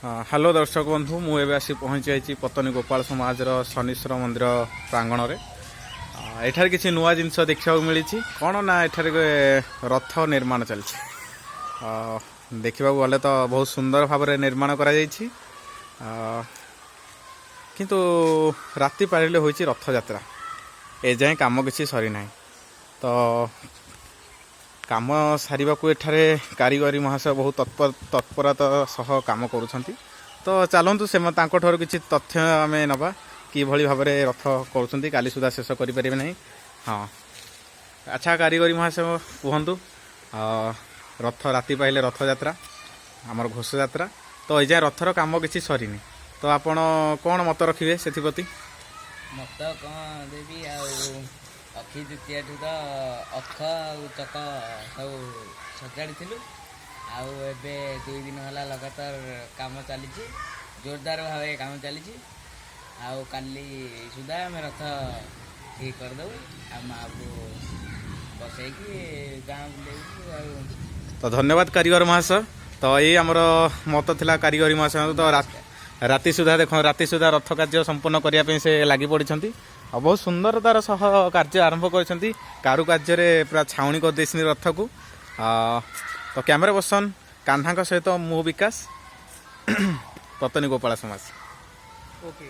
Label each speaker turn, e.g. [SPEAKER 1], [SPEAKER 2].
[SPEAKER 1] Hello ଦର୍ଶକ ବନ୍ଧୁ, ମୁଁ ଏବେ ଆସି ପହଞ୍ଚି ଯାଇଛି ପତନୀ ଗୋପାଳ ସମାଜର ଶନୀଶ୍ୱର ମନ୍ଦିର ପ୍ରାଙ୍ଗଣରେ। ଏଠାରେ କିଛି ନୂଆ ଜିନିଷ ଦେଖିବାକୁ ମିଳିଛି। କ'ଣ ନା ଏଠାରେ ରଥ ନିର୍ମାଣ ଚାଲିଛି। ଦେଖିବାକୁ ଗଲେ ତ ବହୁତ ସୁନ୍ଦର ଭାବରେ ନିର୍ମାଣ କରାଯାଇଛି। କିନ୍ତୁ ରାତି ପାରିଲେ ହୋଇଛି ରଥଯାତ୍ରା, ଏଯାଏଁ କାମ କିଛି ସରିନାହିଁ। ତ କାମ ସାରିବାକୁ ଏଠାରେ କାରିଗରୀ ମହାଶୟ ବହୁତ ତତ୍ପରତା ସହ କାମ କରୁଛନ୍ତି। ତ ଚାଲନ୍ତୁ, ସେ ତାଙ୍କଠାରୁ କିଛି ତଥ୍ୟ ଆମେ ନେବା, କିଭଳି ଭାବରେ ରଥ କରୁଛନ୍ତି, କାଲି ସୁଦ୍ଧା ଶେଷ କରିପାରିବେ ନାହିଁ। ହଁ, ଆଚ୍ଛା କାରିଗରୀ ମହାଶୟ, କୁହନ୍ତୁ, ରଥ ରାତି ପାଇଲେ ରଥଯାତ୍ରା, ଆମର ଘୋଷଯାତ୍ରା, ତ ଏଯାଏଁ ରଥର କାମ କିଛି ସରିନି, ତ ଆପଣ କ'ଣ ମତ ରଖିବେ ସେଥିପ୍ରତି?
[SPEAKER 2] ମତ କ'ଣ ଦେବି ଆଉ? ଅକ୍ଷୟ ତୃତୀୟାଠୁ ତ ଅଖ ଆଉ ଚକ ସବୁ ସଜାଡ଼ିଥିଲୁ। ଆଉ ଏବେ 2 ଦିନ ହେଲା ଲଗାତାର କାମ ଚାଲିଛି, ଜୋରଦାର ଭାବେ କାମ ଚାଲିଛି। ଆଉ କାଲି ସୁଦ୍ଧା ଆମେ ରଥ ଠିକ୍ କରିଦେବୁ ଆଉ ମାଆକୁ ବସେଇକି ଗାଁ ବୁଲେଇବୁ ଆଉ।
[SPEAKER 1] ତ ଧନ୍ୟବାଦ କାରିଗର ମହାଶୟ। ତ ଏଇ ଆମର ମତ ଥିଲା କାରିଗରୀ ମହାଶୟ। ତ ରାତି ସୁଦ୍ଧା ଦେଖ, ରାତି ସୁଦ୍ଧା ରଥ କାର୍ଯ୍ୟ ସମ୍ପୂର୍ଣ୍ଣ କରିବା ପାଇଁ ସେ ଲାଗି ପଡ଼ିଛନ୍ତି ଆଉ ବହୁତ ସୁନ୍ଦରତାର ସହ କାର୍ଯ୍ୟ ଆରମ୍ଭ କରିଛନ୍ତି। କାରୁକାର୍ଯ୍ୟରେ ପୁରା ଛାଉଣି କରିଦେଇଛନ୍ତି ରଥକୁ। ତ କ୍ୟାମେରା ପର୍ସନ କାହ୍ନାଙ୍କ ସହିତ ମୁଁ ବିକାଶ, ପତନୀ ଗୋପାଳ ସମାଜ।
[SPEAKER 2] ଓକେ।